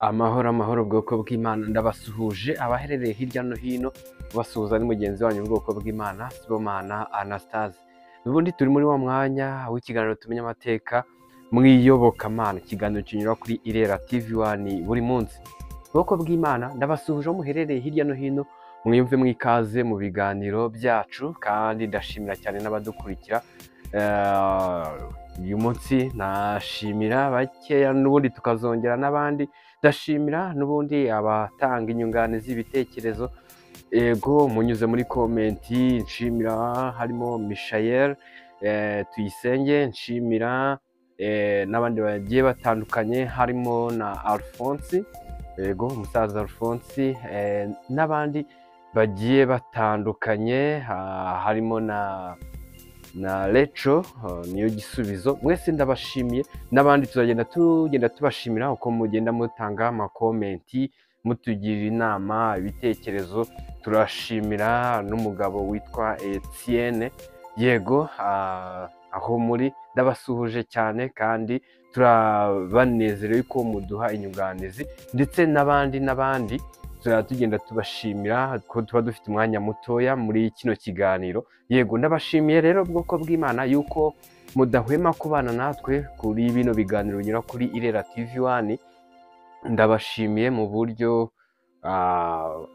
Amahoro amahoro bwoko bw'Imana, ndabasuhuje abaherereye hirya no hino, ubasuhuza ni mugenzi wanyu ubwoko bw'Imana Sibomana Anastase. Ubundi turi muri wa mwanya w'ikiganiro tumenya amateka mu iyobokamana, ikiganiro kinyura kuri Irera TV 1 buri munsi. Ubwoko bw'Imana ndabasuhuje aho muherereye hirya no hino, mwiyumve mwikaze mu biganiro byacu, kandi ndashimira cyane n'abadukurikira. Uyu munsi nashimira bakeya n'ubundi tukazongera n'abandi, ndashimira n'ubundi abatanga inyunganizi z'ibitekerezo, yego munyuze muri komenti, nshimira harimo Michael Tuyisenge, nshimira n'abandi bagiye batandukanye harimo na Alphonse, yego umusaza Alphonse, n'abandi bagiye batandukanye, harimo na Leco niyo gisubizo. Mwese ndabashimiye, n'abandi tuzagenda tugenda tubashimira uko mugenda mutanga amakomenti, mutugira inama, ibitekerezo. Turashimira n'umugabo witwa Etienne, yego aho muri ndabasuhuje cyane, kandi turabanezerewe ko muduha inyunganizi, ndetse n'abandi n'abandi tuzajya tugenda tubashimira ko tuba dufite umwanya mutoya muri kino kiganiro. Yego ndabashimiye rero ubwoko bw'Imana yuko mudahwema kubana natwe kuri bino biganiro binyura kuri Irera TV 1. Ndabashimiye mu buryo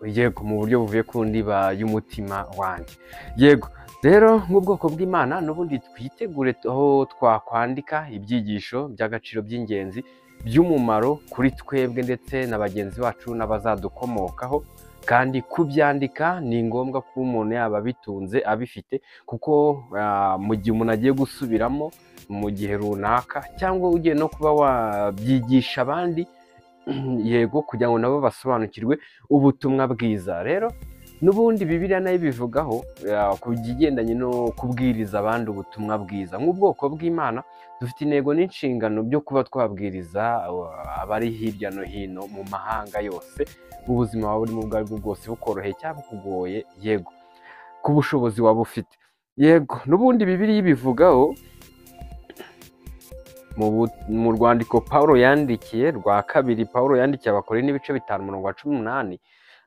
yego mu buryo buvuye ku ndiba y'umutima wanjye. Yego rero nk'ubwoko bw'Imana n'ubundi twitegure aho twakwandika ibyigisho by'agaciro by'ingenzi by'umumaro kuri twebwe ndetse na bagenzi bacu n'abazadukomokaho, kandi kubyandika ni ngombwa kuba umuntu yaba abitunze abifite, kuko mu gihe umuntu agiye gusubiramo mu gihe runaka, cyangwa ugiye no kuba wabyigisha abandi, yego kugira ngo nabo basobanukirwe ubutumwa bwiza. Rero n'ubundi Bibiliya nayo ibivugaho ku kigendanye no kubwiriza abandi ubutumwa bwiza. Nk'ubwoko bw'Imana dufite intego n'inshingano byo kuba twabwiriza abari hirya no hino mu mahanga yose, ubuzima waba burimo ubwo aribwo bwose, bukoroheye cyangwa bukugoye, yego ku bushobozi waba ufite. Yego n'ubundi Bibiliya ibivugaho mu rwandiko Paulo yandikiye rwa kabiri, Paulo yandikiye Abakorinto ibice 5 umurongo wa 18,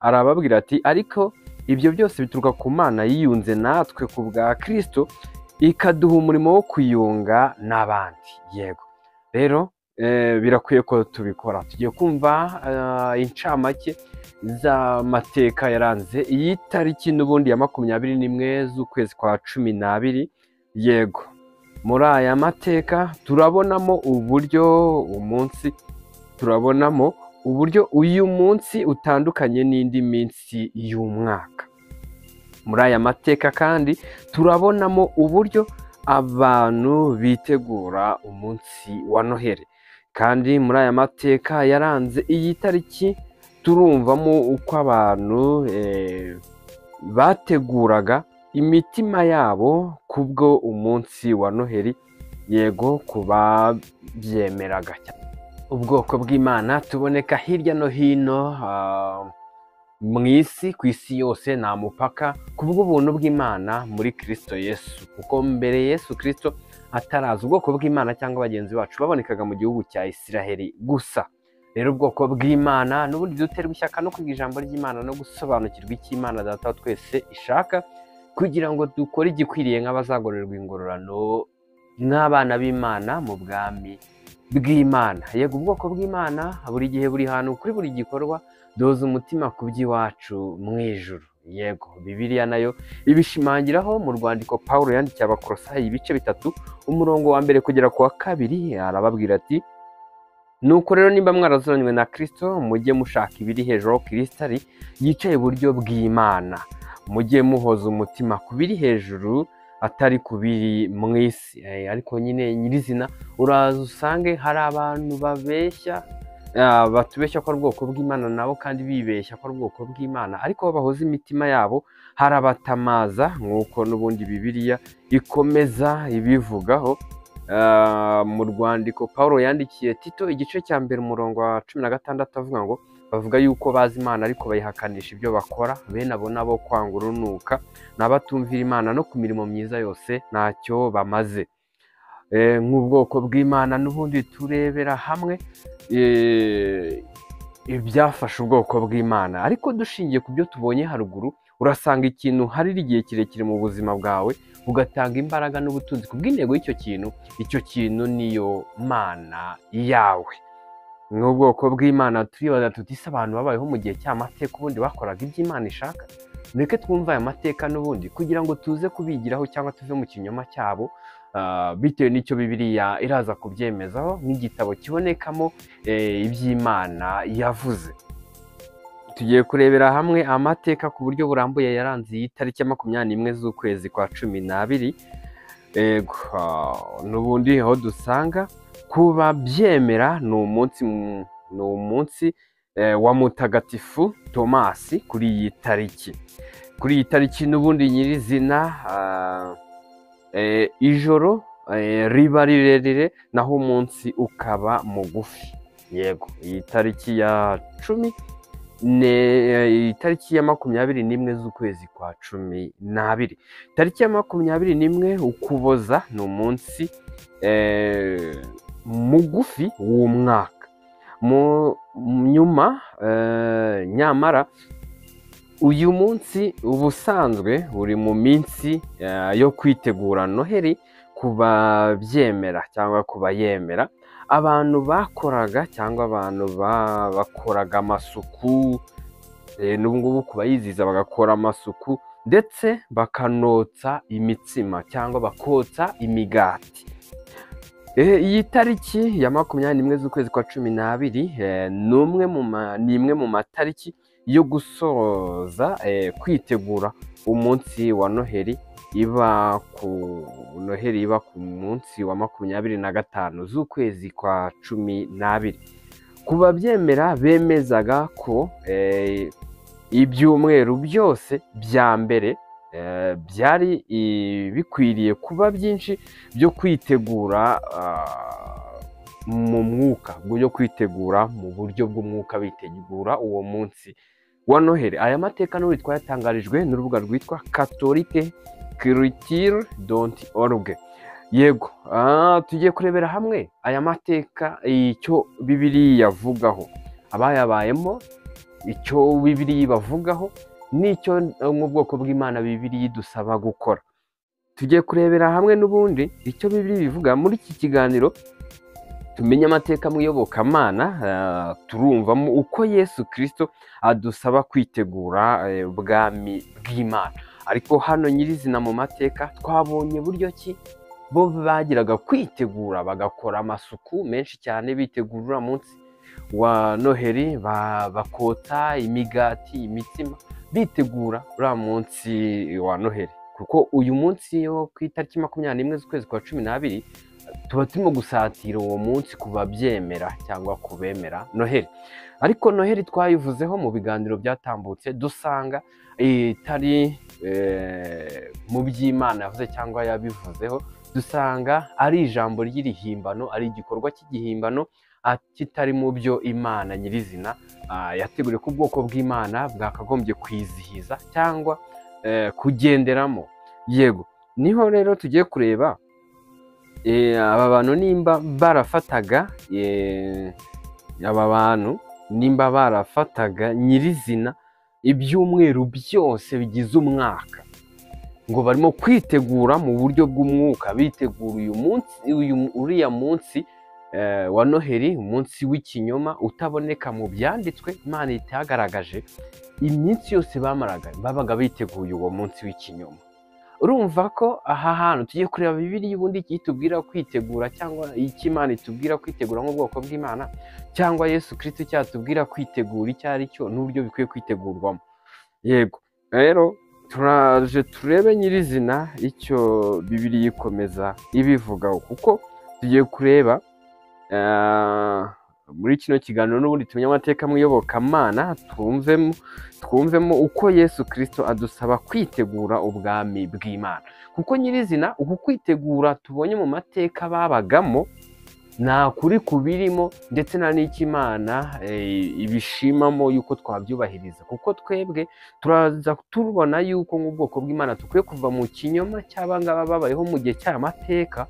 arababwira ati ariko ibyo byose bituruka ku Mana yiyunze natwe ku bwa Kristo, ikaduha umurimo wo kuyunga n'abandi. Yego rero birakwiye ko tubikora. Tugiye kumva incamake z'amateka yaranze iyi tariki n'ubundi ya 21 z'ukwezi kwa 12. Yego muri aya mateka turabonamo uburyo umunsi, turabonamo uburyo uyu munsi utandukanye n'indi minsi y'umwaka. Muri aya mateka kandi turabonamo uburyo abantu bitegura umunsi wa Noheli, kandi muri aya mateka yaranze iyi tariki turumvamo uko abantu bateguraga imitima yabo kubwo umunsi wa Noheli, yego kubabyemeraga. Ubwoko bw'Imana tuboneka hirya no hino mu isi, ku isi yose nta mupaka, kubw'ubuntu bw'Imana muri Kristo Yesu. Kuko mbere Yesu Kristo ataraza, ubwoko bw'Imana cyangwa bagenzi bacu babonekaga mu gihugu cya Isiraheli gusa. Rero ubwoko bw'Imana n'ubundi duterwa ishyaka no kwiga ijambo ry'Imana no gusobanukirwa icyo Imana Data wa twese ishaka, kugira ngo dukore igikwiriye nk'abazagororerwa ingororano nk'abana b'Imana mu bwami bw'Imana. Yego ubwoko bw'Imana buri gihe buri hantu kuri buri gikorwa doza umutima ku by'iwacu mu ijuru. Yego Bibiliya nayo ibishimangiraho mu rwandiko Paulo yandikiye Abakolosayi ibice 3 umurongo wa 1 kugera ku wa 2, arababwira ati nuko rero nimba mwarazuranywe na Kristo, mujye mushaka ibiri hejuru, Kristo ari yicaye iburyo bw'Imana, mujye muhoza umutima ku biri hejuru atari ku biri mu isi. Ariko nyine nyirizina uraza usange hari abantu babeshya, batubeshya ko ari ubwoko bw'Imana nabo kandi bibeshya ko ari ubwoko bw'Imana, ariko bahoza imitima yabo harabatamaza, nk'uko n'ubundi Bibiliya ikomeza ibivugaho. Mu rwandiko Paulo yandikiye Tito igice cya 1 umurongo wa 16 avuga ngo bavuga yuko bazi Imana ariko bayihakanisha ibyo bakora, bene abo nabo kwanga urunuka n'abatumvira Imana no ku mirimo myiza yose ntacyo bamaze. Nk'ubwoko bw'Imana n'ubundi turebera hamwe ibyafashe ubwoko bw'Imana. Ariko dushingiye ku byo tubonye haruguru, urasanga ikintu harira igihe kirekire mu buzima bwawe, ugatanga imbaraga n'ubutunzi ku bw'intego y'icyo kintu, icyo kintu niyo mana yawe. Nk'ubwoko bw'Imana turibaza tuti ese abantu babayeho mu gihe cy'amateka ubundi bakoraga ibyo Imana ishaka? Mureke twumve aya mateka n'ubundi kugira ngo tuze kubigiraho cyangwa tuve mu kinyoma cyabo, bitewe n'icyo Bibiliya iraza kubyemezaho nk'igitabo kibonekamo iby'Imana yavuze. Tugiye kurebera hamwe amateka ku buryo burambuye yaranze iyi tariki ya 21 z'ukwezi kwa 12. N'ubundi aho dusanga kuba byemera ni umunsi wa Mutagatifu Tomasi kuri iyi tariki. Kuri iyi tariki n'ubundi nyirizina ijoro riba rirerire naho umunsi ukaba mugufi. Yego, iyi tariki ya itariki ya 21 z'ukwezi kwa 12. Tariki ya 21 Ukuboza ni umunsi mugufi w'umwaka. Nyuma nyamara uyu munsi ubusanzwe uri mu minsi yo kwitegura Noheli ku babyemera cyangwa ku bayemera. Abantu bakoraga cyangwa abantu bakoraga amasuku, n'ubu ngubu kubayiziza bagakora amasuku ndetse bakanotsa imitsima cyangwa bakotsa imigati. Iyi tariki ya 21 z'ukwezi kwa 12 ni imwe mu matariki yo gusoza kwitegura umunsi wa Noheli iba ku Noheli iba ku munsi wa 25 z'ukwezi kwa 12. Ku babyemera bemezaga ko ibyumweru byose bya mbere byari bikwiriye kuba byinshi byo kwitegura mu mwuka, byo kwitegura mu buryo bw'umwuka, bitegura uwo munsi wa Noheli. Aya mateka n'ubu twayatangarijwe n'urubuga rwitwa catholiqueculture.org. Yego, tugiye kurebera hamwe aya mateka, icyo Bibiliya yavugaho, abayabayemo icyo Bibiliya ibavugaho, n'icyo mu bwoko bw'Imana Bibiliya idusaba gukora. Tugiye kurebera hamwe n'ubundi icyo Bibiliya ivuga muri iki kiganiro. Tumenye amateka mu iyobokamana, turumvamo uko Yesu Kristo adusaba kwitegura ubwami bw'Imana. Ariko hano nyirizina mu mateka twabonye buryo ki bo bagiraga kwitegura, bagakora amasuku menshi cyane bitegura munsi wa Noheli, bakota imigati, imitsima, bitegura uriya munsi wa Noheli. Kuko uyu munsi wo ku itariki 21 z'ukwezi kwa 12 tuba turimo gusatira uwo munsi ku babyemera cyangwa kubemera Noheli. Ariko Noheli twayivuzeho mu biganiro byatambutse, dusanga itari mu by'Imana yavuze cyangwa yabivuzeho, dusanga ari ijambo ry'irihimbano, ari igikorwa cy'igihimbano kitari mu byo Imana nyirizina yateguriye ko ubwoko bw'Imana bwakagombye kwizihiza cyangwa kugenderamo. Yego, niho rero tugiye kureba aba bantu nimba barafataga aba bantu nimba barafataga nyirizina ibyumweru byose bigize umwaka, ngo barimo kwitegura mu buryo bw'umwuka, bitegura uyu munsi, uriya munsi wa Noheli, umunsi w'ikinyoma utaboneka mu byanditswe Imana itagaragaje. Iminsi yose bamaraga babaga biteguye uwo munsi w'ikinyoma. Urumva ko aha hantu tugiye kureba Bibiliya ubundi itubwira kwitegura, cyangwa icyo Imana itubwira kwitegura nk'ubwoko bw'Imana, cyangwa Yesu Kristo cyatubwira kwitegura icyo ari cyo n'uburyo bikwiye kwitegurwamo. Yego, rero turaje turebe nyirizina icyo Bibiliya ikomeza ibivugaho, kuko tugiye kureba muri kino kiganiro n'ubundi tumenye amateka mu iyobokamana, twumvemo uko Yesu Kristo adusaba kwitegura ubwami bw'Imana. Kuko nyirizina uku kwitegura tubonye mu mateka babagamo nta kuri kubirimo, ndetse na n'icyo Imana ibishimamo yuko twabyubahiriza. Kuko twebwe turaza tubona yuko nk'ubwoko bw'Imana dukwiye kuva mu kinyoma cy'abangaba babayeho mu gihe cy'amateka,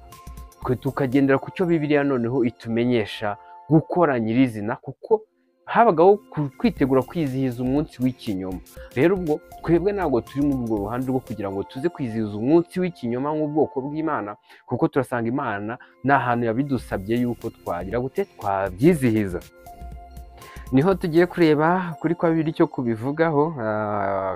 twe tukagendera ku cyo Bibiliya noneho itumenyesha gukora nyirizina, kuko Habagaho kwitegura kwizihiza umunsi w'ikinyoma. Rero ubwo twebwe ntabwo turi muri urwo ruhande rwo kugira ngo tuze kwizihiza umunsi w'ikinyoma nk'ubwoko bw'Imana, kuko turasanga Imana nta hantu yabidusabye yuko twagira gute twabyizihiza. Niho tugiye kureba kuri kwa bibiri cyo kubivugaho.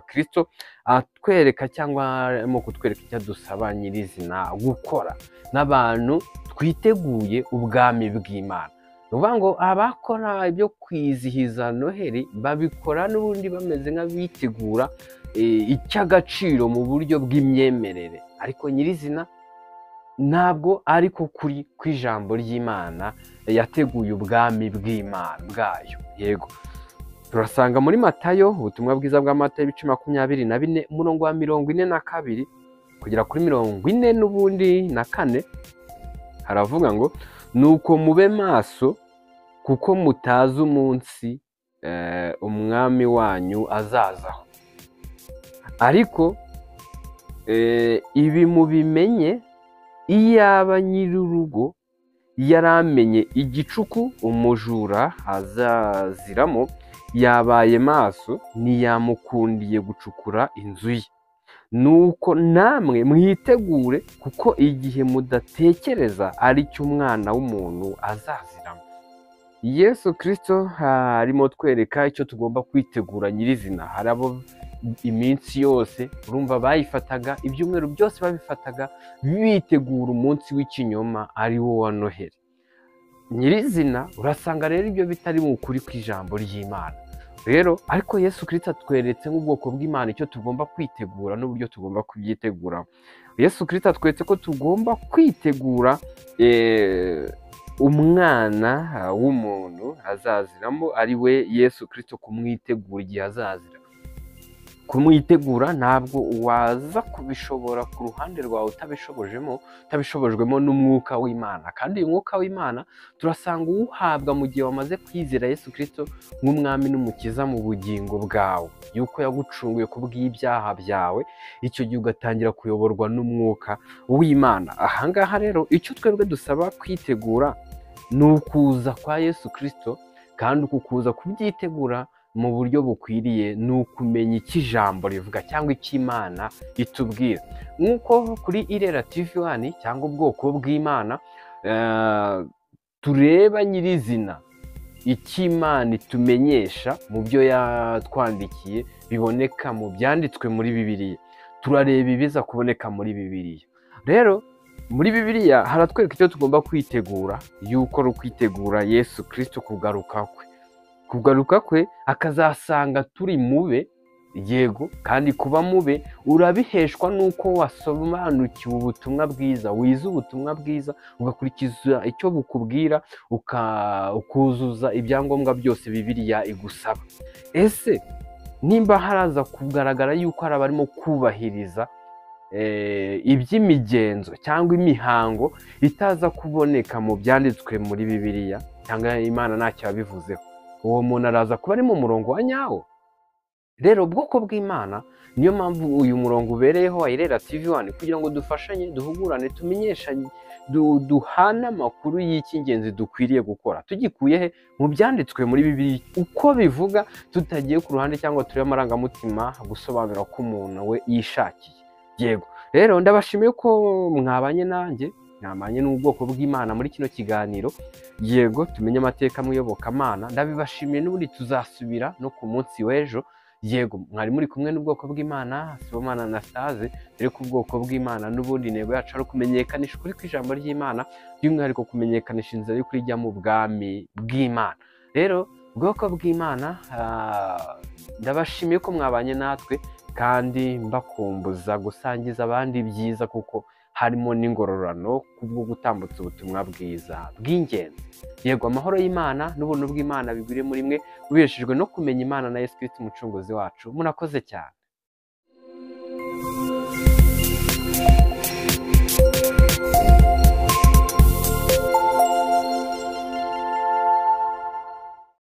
Kristo atwereka cyangwa arimo kutwereka icyo adusaba nyirizina gukora n'abantu twiteguye ubwami bw'Imana. Ni ukuvuga ngo abakora ibyo kwizihiza Noheli babikora n'ubundi bameze nk'abitegura icy'agaciro mu buryo bw'imyemerere, ariko nyirizina ntabwo ariko kuri kw'ijambo ry'Imana yateguye ubwami bw'Imana bwayo. Yego, turasanga muri Matayo, ubutumwa bwiza bwa Matayo ibice 24 umurongo wa 42 kugera kuri 44 haravuga ngo nuko mube maso kuko mutazi umunsi umwami wanyu azazaho. Ariko ibi mubimenye, iyaba nyir'urugo yaramenye igicuku umujura azaziramo, yabaye maso ntiyamukundiye gucukura inzu ye. Nuko namwe mwitegure, kuko igihe mudatekereza ari cyo umwana w'umuntu azaziramo. Yesu Kristo arimo twereka icyo tugomba kwitegura nyirizina. Hari abo iminsi yose urumva bayifataga, ibyumweru byose babifataga bitegura umunsi w'ikinyoma ari wo wa Noheli. Nyirizina urasanga rero ibyo bitari mu kuri kw'ijambo ry'Imana. Rero ariko Yesu Kristo atweretse nk'ubwoko bw'Imana icyo tugomba kwitegura n'uburyo tugomba kubyitegura. Yesu Kristo atweretse ko tugomba kwitegura umwana w'umuntu azaziramo, ari we Yesu Kristo, kumwitegura igihe azazira. Kumwitegura ntabwo waza kubishobora ku ruhande rwawe utabishobojwemo n'umwuka w'Imana. Kandi uyu mwuka w'Imana turasanga uwuhabwa mu gihe wamaze kwizera Yesu Kristo nk'umwami n'umukiza mu bugingo bwawe, yuko yagucunguye ku bw'ibyaha byawe, icyo gihe ugatangira kuyoborwa n'umwuka w'Imana. Ahangaha rero icyo twebwe dusaba kwitegura ni ukuza kwa Yesu Kristo, kandi uku kuza kubyitegura mu buryo bukwiriye ni ukumenya icyo ijambo rivuga cyangwa icyo Imana itubwira. Nk'uko kuri Irera TV 1 cyangwa ubwoko bw'Imana tureba nyirizina icyo Imana itumenyesha mu byo yatwandikiye biboneka mu byanditswe muri Bibiliya. Turareba ibiza kuboneka muri Bibiliya. Rero muri Bibiliya haratwereka icyo tugomba kwitegura, yuko ari ukwitegura Yesu Kristo kugaruka kwe. Kugaruka kwe akazasanga turi mube, yego, kandi kuba mube urabiheshwa nuko wasobanukiwe ubutumwa bwiza, wize ubutumwa bwiza, ugakurikiza icyo bukubwira, ukuzuza ibyangombwa byose Bibiliya igusaba. Ese nimba haraza kugaragara yuko hari abarimo kubahiriza iby'imigenzo cyangwa imihango itaza kuboneka mu byanditswe muri Bibiliya, cyangwa Imana ntacyo yabivuzeho, uwo muntu araza kuba ari mu murongo wa nyawo? Rero ubwoko bw'Imana, niyo mpamvu uyu murongo ubereyeho wa Irera TV 1, kugira ngo dufashanye, duhugurane, tumenyeshanye, duhane amakuru y'icy'ingenzi dukwiriye gukora. Tugikuye he? Mu byanditswe muri Bibiliya uko bivuga, tutagiye ku ruhande cyangwa turebe amarangamutima gusobanura ko umuntu we yishakiye. Yego, rero ndabashimiye ko mwabanye nanjye, mwabanye n'ubwoko bw'Imana muri kino kiganiro. Yego, tumenye amateka muyobokamana, ndabibashimiye. N'ubundi tuzasubira no ku munsi w'ejo. Yego, mwari muri kumwe n'ubwoko bw'Imana, Sibomana Anastase. Dore ko ubwoko bw'Imana n'ubundi intego yacu ari ukumenyekanisha ukuri kw'ijambo ry'Imana, by'umwihariko kumenyekanisha inzira y'ukuri ijya mu bwami bw'Imana. Rero ubwoko bw'Imana, ndabashimiye ko mwabanye natwe, kandi mbakumbuza gusangiza abandi ibyiza, kuko harimo n'ingororano kubwo gutambutsa ubutumwa bwiza bw'ingenzi. Yego, amahoro y'Imana n'ubuntu bw'Imana bigwire muri mwe, mubeshejwe no kumenya Imana na Yesu Kristo umucunguzi wacu. Murakoze cyane.